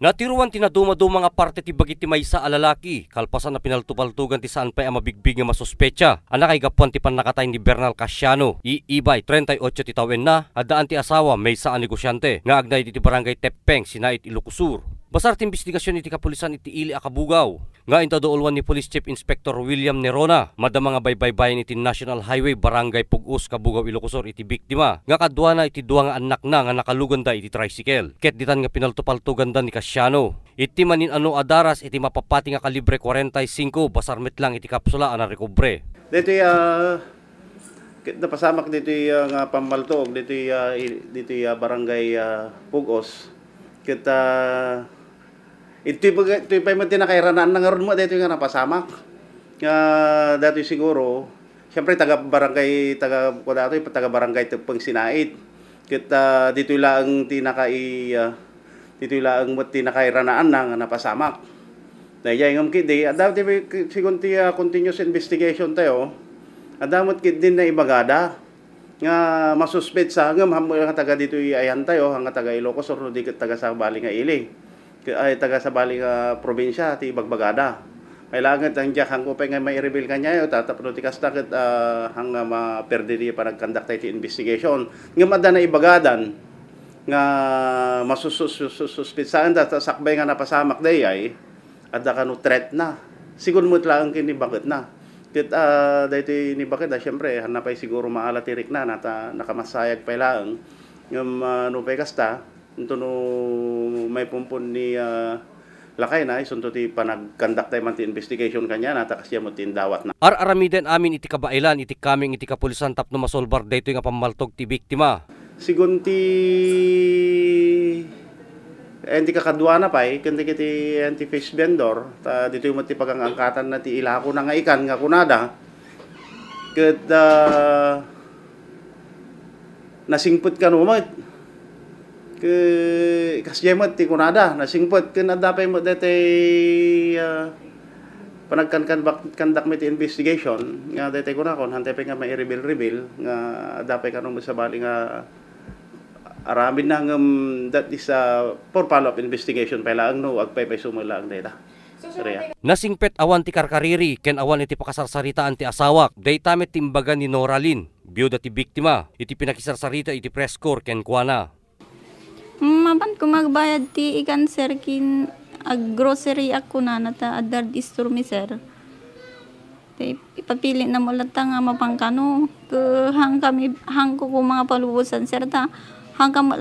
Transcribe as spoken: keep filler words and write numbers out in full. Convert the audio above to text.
Natiroan ti nadumaduma nga parte ti bagit ti maysa a lalaki, kalpasan a pinaltopaltogan ti saan pay a mabigbig nga masuspetsa a nakaigapuan ti pannakatay ni Bernal Casiano, i Ibay, treinta y ocho ti tawenna, addaan ti asawa, maysa a negosiante, nga agna iti barangay Teppeng, Sinait, Ilocos Sur. Basar ti imbestigasion iti kapulisan iti ili a kabugaw nga intadoulwan ni Police Chief Inspector William Nerona, madama nga baybaybayan iti National Highway, Barangay Pugos, Kabugaw, Ilocos Sur iti biktima, nga kaduana iti dua nga annakna nga nakaluganda iti tricycle. Ket ditan nga pinaltopaltoganda ni Casiano. Iti manin-ano a daras iti mapapati nga kalibre kwarenta y singko, basar met lang iti kapsula a narekobre. Ditoy, ah, ket napasamak ditoy, ah, nga pammaltog ditoy, ah, i-, ditoy, ah, barangay, ah, Pugos. Ket, ah, itoy baga-, itoy pay met ti nakairanaanna ngarud met daytoy nga napasamak. Nga daytoy siguro, siyempre, taga barangay, taga, kuan daytoy, taga barangay Teppeng Sinait. Ket, ah, ditoy laeng ti nakai-, ah, ditoy laeng met ti nakairanaanna nga napasamak. Daydiay ngem ketdi, adda ti, sigun ti, ah, continuous investigation tayo, adda met ketdin naibagada nga masuspetsa, ngem haanmo nga taga ditoy ayan tayo, nga taga Ilocos Sur, no di ket taga sabali nga ili. Ket, ay, taga sabali nga probinsya ti ibagbagada. Kailangan ti diak, haanko pay nga maireveal kaniayo, ta tapno ti kasta ket, ah, haan nga maperdi ti panagkandakta iti investigation. Ngem adda naibagadan nga masus-, sus-, sus-, suspetsaen ta, ta sakbay nga napasamak dayay, adda kano threat na. Sigun met laeng ken ni baketna. Ket, ah, daytoy ni baket, ah, siyempre, haanna pay siguro maala ti rikna, na ta nakamasayag pay laeng. Ngem, ah, nupay kasta, intono maipumpon ni, ah, lakayna, isunto ti panagkandakta man ti investigation kaniana, ta kasdiay met ti indawatna. Ar-aramiden amin iti kabaelan iti kameng iti kapulisan tapno masolbar daytoy nga pammaltog ti biktima. Sigun ti, eh, ti kakaduana pay, ken dagiti, eh, ti fish vendor, ta ditoy met ti pagangangkatanna ti ilakona nga ikan nga kunada. Ket, ah, nasingpet kano met. Ke-, kasdiay met ti kunada, nasingpet ken adda pay met daytoy, ah, panagkan-, conduct met ti investigation, nga daytoy kunakon, haantay pay nga maireveal-reveal, nga adda pay kano met sabali nga aramidna, ngem that is, ah, for follow-up investigation pay laeng no agpaypayso met laeng dayta. Ria. Nasingpet awan ti karkariri ken awan iti pakasarsaritaan ti asawak. Dayta met ti imbaga ni Noralyn, biuda ti biktima, iti pinakisarsarita iti press corps kenkuana. Mapan ko magbayad ti ikan, sir, kin ag-grocery ak kunana ta adda store mi, sir. Te, ipapili na mo latta nga mapankano. Ke, hangkami, hangko ko mga palubosan, sir, ta hangkam